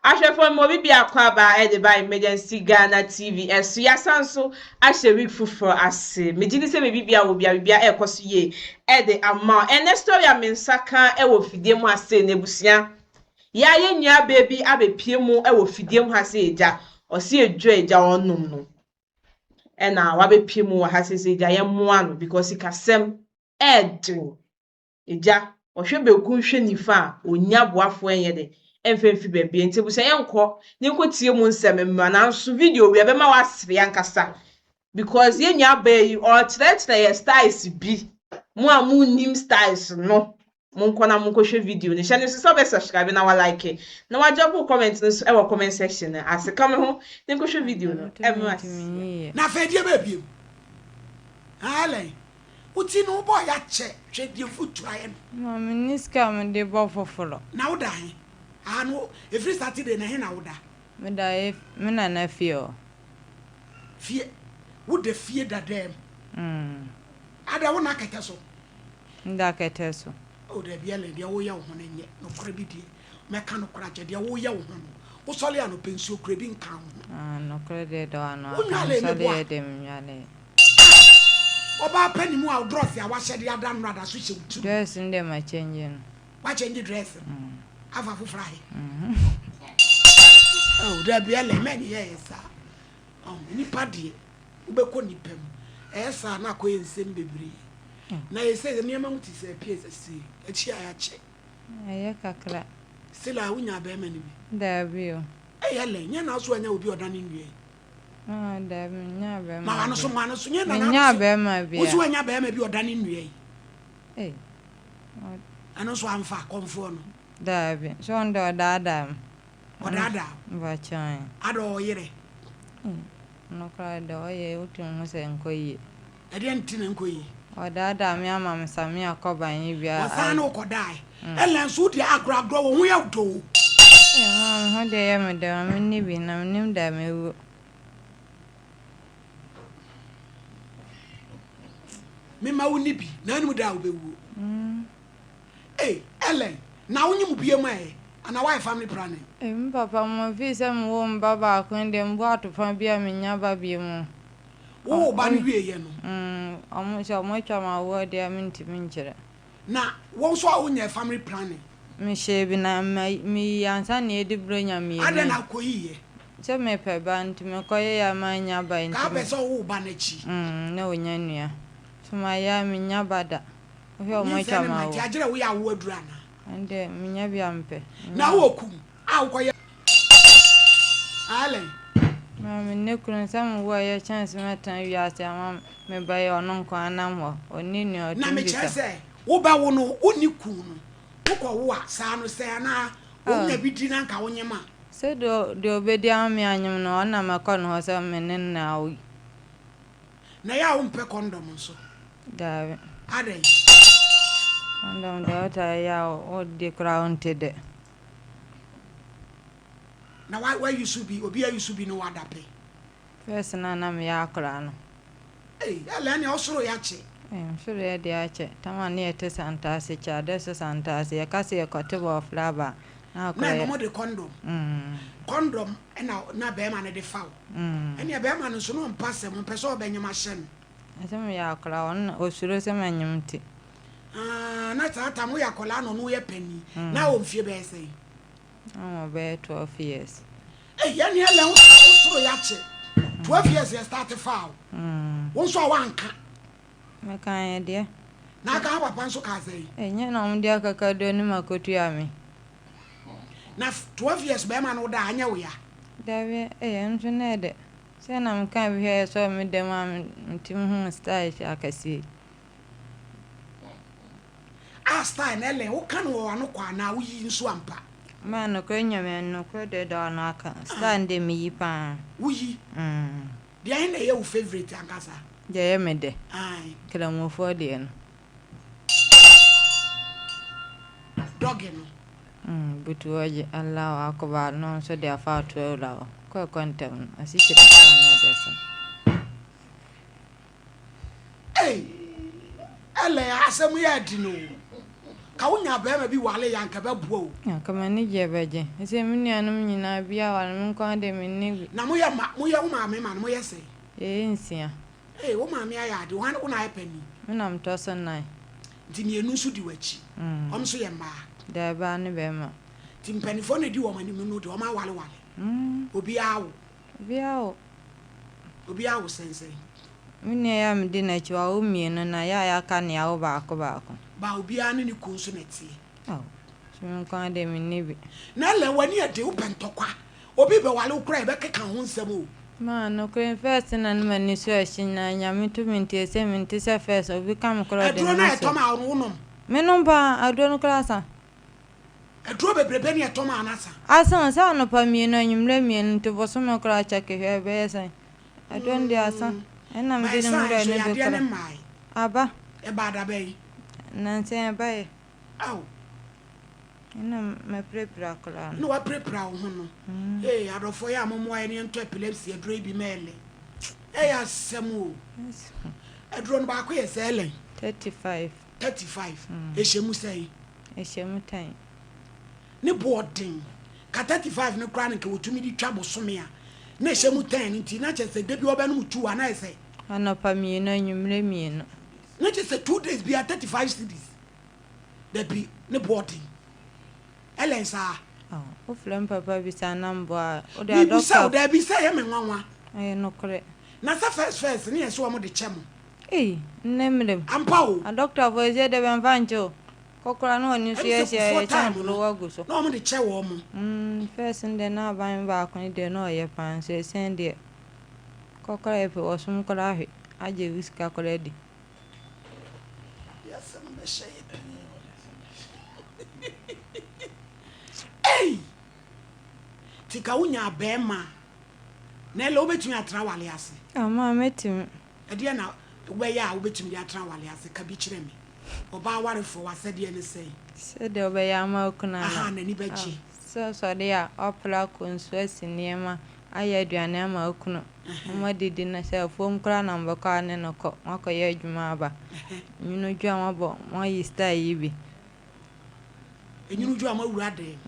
Ahwɛfoɔ mma obi biako aba de ba Emergency Ghana TV so. Yɛasan nso ahyɛ week foforɔ ase. Megye di sɛ baabi biara wɔ biara, biribiara ɛrekɔ so yie de ama wo. Ɛnnɛ story a me nsa ka wɔ fidie mu ha sei no, abusua, yɛa yɛn nuabaa bi abɛpue mu wɔ fidie mu ha sei agya. Ɔse aduro a agya ɔnom no ɛna wabɛpue mu wɔ ha sei sɛ agya yɛmmoa no because sikasɛm ɛɛden. Agya, ɔhwɛ benkum hwɛ nifa a, ɔnnya boafoɔ ɛnyɛ dɛ ɛmfa mfi baabi. Nti abusua yɛnkɔ na yɛnkɔtie mu nsɛm mmra. Nanso video wei ɛbɛma woasere ankasa because yɛn nuabaa yi ɔrekyerɛkyerɛ yɛ styles bi. Mo a monnim styles no, monkɔ na monkɔhwɛ video no. Hyɛ no nso sɛ wobɛ subscribe na walike na wadrop wo comment no nso ɛwɔ comment section no ase. Ka me ho na nkɔhwɛ video no ɛmmra ase. Na afei deɛ bɛɛ biem. Helen, wo ti no wobɔɔ yɛakyɛ hwɛ deɛ mfuturo ayɛ no. Ma menni sika a mede bɔ foforɔ. Na woda he? Aha no, ɛfiri Saturday na he na woda? Meda me nana fie hɔ. Fie, woda fie dadaa mu? Mm. Ada wo na kɛtɛ so? Meda kɛtɛ so. O dabi Ellen, deɛ woyɛ wo ho no nyɛ nokorɛ bi deɛ. Mɛka nokorɛ akyɛ, deɛ woyɛ wo ho no, wosɔre anɔpɛ nsuo kura bi nka wo ho. Ah, nokorɛ deɛ dɔ ano aka, Wonwale me mesɔre boa. yɛ deɛ menwaleɛ. Ah! Ɔbaa pɛ ne mu a wo drɔs a wahyɛ de ada nnora da so hyɛ wo tirim. Dress no deɛ ma change no. Wakyɛngye dress no? Afa foforɔ ahe? Oh, dabi Ellen, mɛnyɛ yɛ saa. Oh, nipa deɛ, wobɛkɔ nipa mu. Ɛyɛ saa na akɔyɛ nsɛm bebree. Na yɛ sɛ nneɛma mu te sɛ appears asi akyi a yɛakyɛ. Ɛyɛ kakra. Still a wonya bɛrima no bi. Dabi o. Ɛyɛ Ellen, nyɛ na so anya obi ɔda ne nnua yi. Ah, dabi, mennya bɛrima Ma wano so, bi. ma wano so, nyɛ na na Mennya so. bɛrima bi Wo so a. anya bɛrima bi ɔda ne nnua yi. Ei. Ɛno nso amfa kɔmfoɔ no. Dabi, so ɔno deɛ ɔdaadaa me. Ɔdaadaa wo? Mpakyɛw. Ada ɔyere. Ɔno koraa deɛ ɔyɛ wotumi hu sɛ nkɔ yie. Ɛdeɛ nti na nkɔ yie? Ɔdaadaa me ama me Samia kɔban yi bi a. Ɔsan ne wo kɔdae. Ellen nso wo deɛ agorɔ agorɔ wo ho yɛ wo dɔ o. Ee maa me ho deɛ yɛ me dɛ ma menni bi na mennim da a mɛwu. Mema wo nni bi na wonim da a wobɛwuo. Ei Ellen na wonyem biom ɛ anaa woayɛ family planning? Ei me papa mo fii sɛ me woo me ba baako yi deɛ mebɔ atopa bi a mennya ba biom o. Wowoo ba no wieeɛ no? Mm, ɔmo sɛ ɔmo atwa me awoɔ deɛ a mentumi nkyerɛ. Na wo nso a wonyɛɛ family planning? Mehyɛɛ bi na meyii ansa na yɛdi Buronya mmienu. Adɛn na wokɔyiiɛ? Sɛ mepɛ ba nti mekɔyɛeɛ a mannya ba nti. Ka wopɛ sɛ ɔwo wo ba no akyi? Mm, na ɔnya nua. So mayɛ a mennya ba da. Wohwɛ a ɔmo Nyinsɛn atwa no me ma nti awoɔ. agyerɛ woyɛ awoɔ aduru anaa? Ɛndeɛ menya bi a mepɛ. Na wowɔ kum a wokɔyɛ Allen. Ma me ne kunu sɛ me wo a ɛyɛ kyɛn sɛ mɛtena wiase ama me ba yi ɔno nko ara nam hɔ ɔnni nua Na ɔtumi mekyerɛ bisa. sɛ wobɛwo no wonni kun no wokɔwo a saa no sɛ anaa wonya bi di na anka wonyem a. Sɛ deɛ deɛ ɔbɛdi ama me anyem no ɔno na mɛkɔ ne hɔ sɛ me ne no na awo yi. Na ɛyɛ a wompɛ kɔndɔm nso? Daabi. Adɛn? Kɔndɔm deɛ wotaa yɛ a wodi koraa wonte dɛ. Na wa wa use bi obi a use bi ne wo adape. First no a na meyɛ akora no. Ei Ella ɛneɛ wo soro yɛ akye. Ei me soro yɛ deɛ akyɛ. Tam a ne yɛte Santase kyɛ adeɛ so Santase yɛka sɛ yɛkɔte bɔɔfrɛ aba a na Na akora ɛno yɛ. mo de kɔndɔm. Kɔndɔm ɛna na bɛɛma no de fa wo. Ɛneɛ bɛɛma no nso na ɔmpɛ asɛm ɔmpɛ sɛ ɔbɛnyem ahyɛ no. Ɛsɛ meyɛ akora ɔno na ɔsuro sɛ mɛnyem nti. Aah na saa tam woyɛ akwadaa na ɔno yɛ panin na ɔwɔ mfie bɛyɛ sɛn? Na ɔwɔ bɛyɛ 12 years. Ei ɛneɛ lɛ wo soro yakye 12 years yɛ start faa wo wo nso a woanka. Mekaeɛ deɛ. Na aka wo papa nso kaa sɛn? Ɛnyɛ na wɔde akakaduro ne mako tua me. Na 12 years bɛrima no wo da a anyɛ wo ya? Dabi ei ɛno nso na ɛdɛ. Sɛ na meka bi hwɛ ɛsɔɔ me dam a metumi huu style akɛseɛ yi. Ah style no Ellen woka no wɔ w'ano kwa anaa woyi nso ampa? Ma nokorɛ Nyame nokorɛ deɛ dɔ ano aka style no deɛ meyi paa. Woyi? Mm. Deɛ he na ɛyɛ wo favourite ankasa? Deɛ ɛyɛ me dɛ. Ae. Kramofoɔ deɛ no. Doggy no. Mm, butu hɔ gye Allahu Akbar no nso de afa ato awura hɔ. Kɔ ɛkɔ ntɛm no, asikyire koraa nyɛ dɛ saa. Ei Ellen asɛm yi adi no o. Ka wo nyaa barima bi wale yɛ anka ɛbɛboa o. Anka m'ani gye ɛbɛgye. Ɛsɛ me nuanom nyinaa bi aware me nko ara deɛ menni bi. Na moyɛ mma moyɛ wo maame ma no moyɛ sɛn? Yɛyɛ nsia. Ee wo maame ayɛ ade wo wo na ayɛ panin? Me na metɔ so nnan. Nti mmienu nso di w'akyi. Wɔn nso yɛ mmaa? Daabi baa ne barima. Nti mpanimfoɔ na ɛdi wɔn anim no deɛ wɔn awareware. Obiara awo? Obiara awo. Obiara awo sɛn sɛn? Me nua yi a medi n'akyi, wawo mmienu, na yɛ a yɛaka no, yɛawo baako baako. Ba obiara ne ne kunu nso na ɛteɛ. Ao, nso me nko ara deɛ menni bi. Na Ellen, w'ani yɛ den, wopɛ ntɔkwa. Obi rebɛware wo koraa a, yɛbɛkeka ho nsɛm o. Ma, nokorɛ, first na na m'ani so ɛhye, na Nyame tumi nti, ɛsei mente sɛ first, obi ka me koraa ɔde Aduro ne no a ho yɛtɔ sɔ. ma wo no, wonom? Menom paa, aduro no koraa asa. Aduro bebrebe ne yɛtɔ ma wo no asa? Asa o, sɛ anɔpa mmienu, anwummerɛ mmienu, nti bosome koraa kyɛke hwɛ, ɛbɛyɛ sɛn? Aduro no deɛ asa. Ɛna mede ne Baesaa wura nso no bi yadeɛ no kora. mmae. Aba. Ɛbaa da bɛn? Nnansa yi ɛbaeɛ. Ao. Ɛna mapirapira koraa no. Ɛna wapirapira wo ho no. Ee adɔfoɔ yɛ a mommoa yɛn na yɛntɔ epilepsy aduro yi bi ma Ellen. Ɛyɛ asɛm o. Aduro no baako yɛ sɛ Ellen? 35. 35. Ɛhyɛ mu sɛn? Ɛhyɛ mu tan. Ne bo ɔden. Ka 35 no koraa no nka wɔtumi de twa bosome a na ɛhyɛ mu ten no nti na kyerɛ sɛ da bi wɔbɛnom two a na ayɛ sɛ. Anɔpa mmienu anwummerɛ mmienu. Na kyerɛ sɛ 2 days biara 35 cedis. Dabi ne bo ɔden. Ellen saa. Oh, wofrɛ me papa bisa na mboa a, wode Mebisa wo adɔkta. dabi sɛ ɛyɛ me nwanwa. Ɛyɛ nokorɛ. Na sɛ first first ne yɛ sɛ wɔn de kyɛ mo. Ei, nnɛ mmerɛ mu. Ampa o. Adɔktafoɔ ɛsɛ dɛ bɛmfa nkyɛ o. Kɔ koraa na w'ani so Ɛne yɛ sɛ hyɛ Kufuor yɛ kyɛn time no aborowa gu so. na wɔn de kyɛ wɔn mo. Mm first no deɛ na aban baako no deɛ na ɔyɛ paa nso ɛsɛn deɛ kɔ koraa yɛ pɛ ɔsom koraa hwe agye wo sika koraa adi. Deɛ asɛm bɛhyɛ yɛ pii. Ei! Nti ka wonya bɛɛma a na ɛlɛ wobɛtumi atena awale ase? Ama mɛtumi. Ɛdeɛn na wobɛyɛ a wobɛtumi de atena awale ase? Ka bi kyerɛ me. Ɔbaa warefoɔ, w'asɛdeɛ ne sɛn? Sɛdeɛ wobɛyɛ ama wo kunu Aha, ana? n'ani bɛgye. Sɛ ɔsɔre a, woapra akɔ nsuo asi nneɛma, ayɛ aduane ama wo kunu, na moadidi na sɛ afuom koraa na mobɛkɔ a ne no kɔ, moakɔyɛ adwuma aba. Nwunu dwo a moabɔ, moayi style yi bi. Nwunu dwo a moawura dan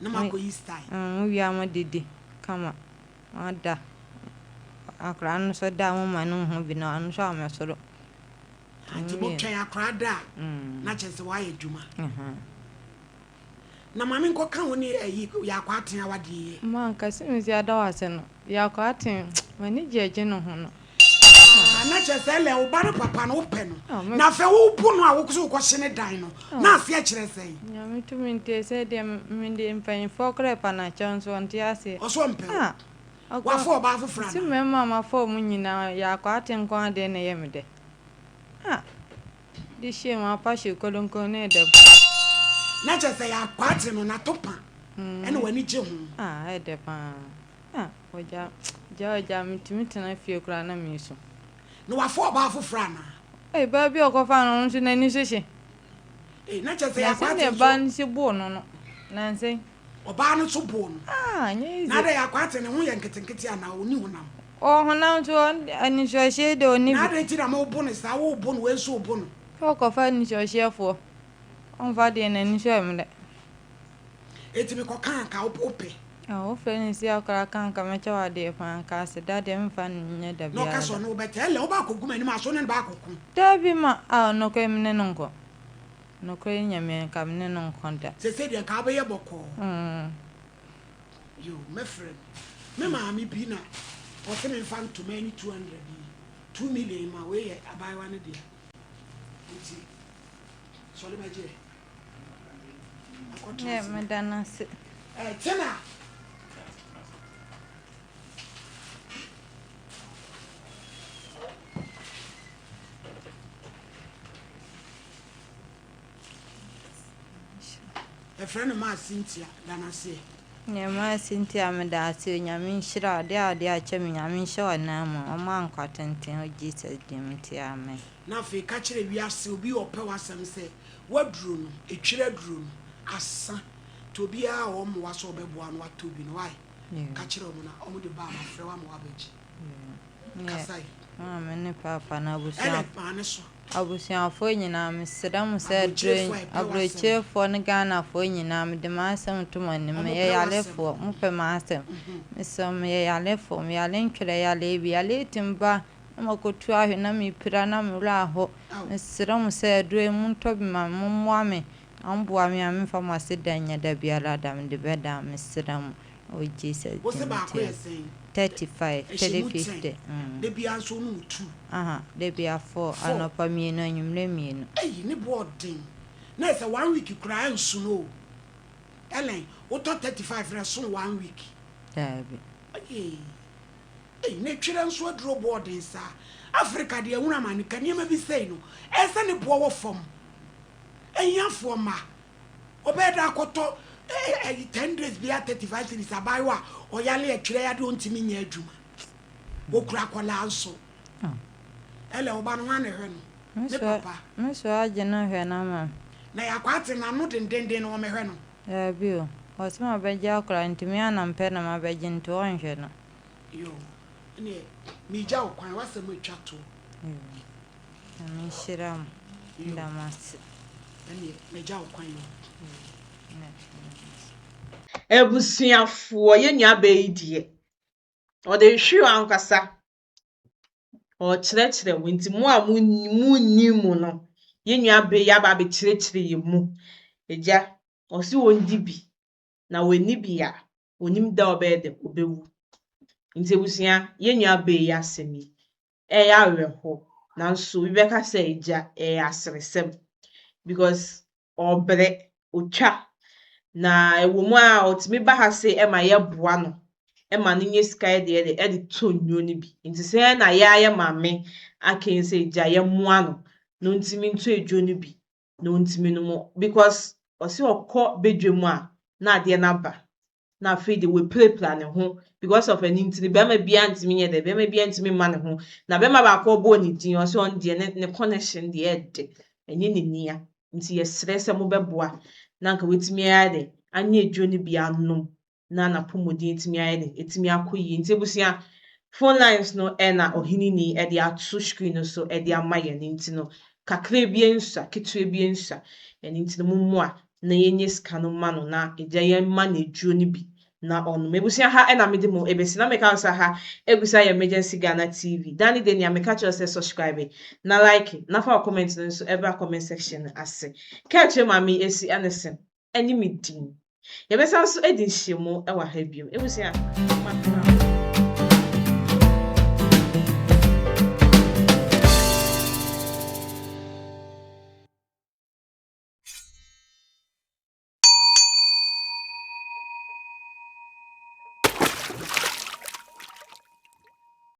mu na moakɔyi style. Mowie a moadidi kama. Ɔda. Akwadaa no nso da a momma no nhu bi na ɔno nso ammɛsoro. Nti motwɛn akwadaa da a na kyerɛ sɛ wayɛ adwuma. Na maame nkɔka wo ne ayi Yaakɔ Aten awadeɛ yi. Ma anka sɛ mesi ada wo ase no, Yaakɔ Aten, m'ani gye agye ne ho no. Ah, na kyerɛ sɛ ɛlɛ wo ba no papa no wopɛ no, na afei wopo no a wo so wokɔhye ne dan no, na aseɛ kyerɛ sɛn? Nyame tumi nti ɛsɛ deɛ mede mpanyinfoɔ koraa ɛpa no akyɛw nso ɔnte aseɛ. Ɔso ɔmpɛ wo? Ah, ɔkɔ, Wafa ɔbaa foforɔ mese anaa? mmarima a mafa wɔn nyinaa Yaakɔ Aten nko ara deɛ na ɛyɛ me dɛ. Ah, de hyia mu apa hye kolonkon ne ɛda mu. Na kyerɛ sɛ Yaakɔ Aten no n'atopa ɛna w'ani gye ho? Ah, ɛyɛ dɛ paa. Ah ogya gya ogya metumi tena fie koraa na mesu. Na wafa ɔbaa foforɔ anaa? Ei baa bi a ɔkɔfaa no ɔno nso n'ani so hye. Ei na kyerɛ sɛ Na yɛakɔ ate sɛdeɛ nso. baa no si boo no no nansa yi. Ɔbaa no nso boo no. Ah nyɛ easy. Na adɛn yɛakɔ ate ne ho yɛ nketenkete anaa ɔnni honam? Ɔwɔ honam nso anisoɔhyeɛ deɛ ɔnni bi. Na adɛn nti na mobo no saa wobo no wei nso wobo no. Sɛ ɔkɔfa anisoɔhyeɛfoɔ ɔmfa deɛ n'ani so ɛmmerɛ. Enti mekɔka anka wopɛ. Ah wofrɛ no si akora ka anka mɛkyɛ wo adeɛ paa anka aseda deɛ memfa nyɛ da Na ɔka biara sɛ da. ɔne wo bɛtɛ ɛlɛ wobɛ akɔgu m'anim a so wo ne no bɛ akɔko. Dabi ma ah nokorɛ me ne no nkɔ nokorɛ Nyame nka me ne no nkɔ da. Sesei deɛ nka wobɛyɛ bɔkɔɔ. Mm. Yoo mɛfrɛ no. Me maame bi na ɔse memfa ntoma yi ne 200 yi 2 million yi ma wei yɛ abaayewa no dea nti sɔre bɛgye ɛ. Nɛ meda no ase. Tena. Yɛfrɛ no Maa Cynthia, da no aseɛ. Nɛ Maa Cynthia meda ase o, Nyame nhyira wo, adeɛ a wode akyɛ me Nyame nhyɛ wo anan mu, ɔmma nkwa tenten wɔ Jesus din mu nti amen. Na afei ka kyerɛ wiase obi a ɔpɛ w'asɛm sɛ, W'aduro no, etwiri aduro no, asa. Nti obiara a ɔwɔ mmoa sɛ ɔbɛboa no atɔ bi no, wai? Ka kyerɛ wɔn na wɔde ba a, mafrɛ wo ama woabɛgye. Kasa yi. Maame ne paapa no abusua. Ellen maa ne so. Abusuafoɔ nyinaa mesrɛ mo sɛ aduro yi aburokyerefoɔ ne Ghanafoɔ nyinaa mede m'asɛm to mo anim meyɛ yarefoɔ mopɛ m'asɛm mesrɛ mo meyɛ yarefoɔ meyare ntwerɛ yareɛ bi yareɛ tumi ba na makɔtu ahwe na mepira na me werɛ aho mesrɛ mo sɛ aduro yi montɔ bi ma me mommoa me na moboa me a memfa mo aseda nyɛ da biara da mede bɛda mesrɛ mo Wɔ Jesus Wo se din baako nti. yɛ sɛn? 35, Ɛhyɛ mu ten. 350, mm. Da biara nso wonom two. Aha, da biara four, Four. anɔpa mmienu, anwummerɛ mmienu. Ei, ne bo ɔden. Na ɛsɛ one week koraa ɛnso no o. Ellen, wotɔ 35 no ɛso one week? Daabi. Ei, ei, ne twerɛ nso aduro bo ɔden saa. Africa deɛ ɛhunu amane, ka nneɛma bi sei no, ɛsɛ ne boɔ wɔ fam. Ahiafoɔ mma. Ɔbɛyɛ dɛ akɔtɔ ɛyi ten days bia 35 cedis abaayewa a ɔyale ɛtwerɛ yadeɛ ɔntumi nyɛ adwuma. Ɔkura akwadaa nso. Ɛlɛ ɔba no hwan na ɛhwɛ no? Ne papa. Me so agye no hwɛ no ama me. Na yɛakɔ ate n'ano dendenden no ɔmɛhwɛ no. Daabi o. Ɔse mabɛgye akwadaa nti me ara na mepɛ na mabɛgye nti ɔnhwɛ no. Yoo ɛneɛ megya wo kwan w'asɛm atwa toɔ. Yoo. Nyame nhyira mo. Meda mo ase. Ɛneɛ magya wo kwan o. Abusuafoɔ, yɛn nuabaa yi deɛ, ɔde rehwe ankasa. Ɔrekyerɛkyerɛ mo nti mo a monnim mu no, yɛn nuabaa yi aba abɛkyerɛkyerɛ yɛn mu. Agya, ɔse ɔndi bi, na wanni bi a, ɔnnim da a ɔbɛyɛ dɛ, ɔbɛwu. Nti abusua, yɛn nuabaa yi asɛm yi, ɛyɛ awerɛhow nanso obi bɛka sɛ agya ɛyɛ aseresɛm because ɔbrɛ, otwa na ɛwɔ mu a ɔtumi ba ha sei ɛma yɛboa no ɛma no nya sika ɛde ɛde ɛde tɔ nnuro no bi. Nti sɛ na yɛayɛ maame aka yi sɛ agya yɛmmoa no na ɔntumi ntɔ aduro no bi na ɔntumi nom because ɔse ɔkɔ badwa mu a na adeɛ no aba na afei de wapirapira ne ho because of ɛno nti no bɛrima biara ntumi nyɛ dɛ bɛrima biara ntumi mma ne ho na bɛrima baako ɔbɔɔ ne din ɔsɛ ɔno deɛ ne ne connection deɛ ɛde ɛnyɛ ne nia nti yɛsrɛ sɛ mobɛboa na anka watumi ayɛ dɛ anyɛ aduro no bi anom na n'apɔmuden atumi ayɛ dɛ atumi akɔ yie. Nti abusua, phone lines no ɛna ɔheneni ɛde ato screen no so ɛde ama yɛn nti no kakra bi nsua ketewa bi nsua ɛno nti no mommoa na yɛnyɛ sika no ma no na agya yɛn ma no aduro no bi na ɔnom. Abusua, ha ɛna mede mo ebesi na meka sɛ ha egusa yɛ Emergency Ghana TV. Dani de nea meka kyerɛ sɛ subscribe na like na fa comment no nso ɛbra comment section no ase. Ka kyerɛ maame esi ɛne sɛm ɛne me din. Yɛbɛsan so adi nhyiamu ɛwɔ ha bio. Abusua, makra.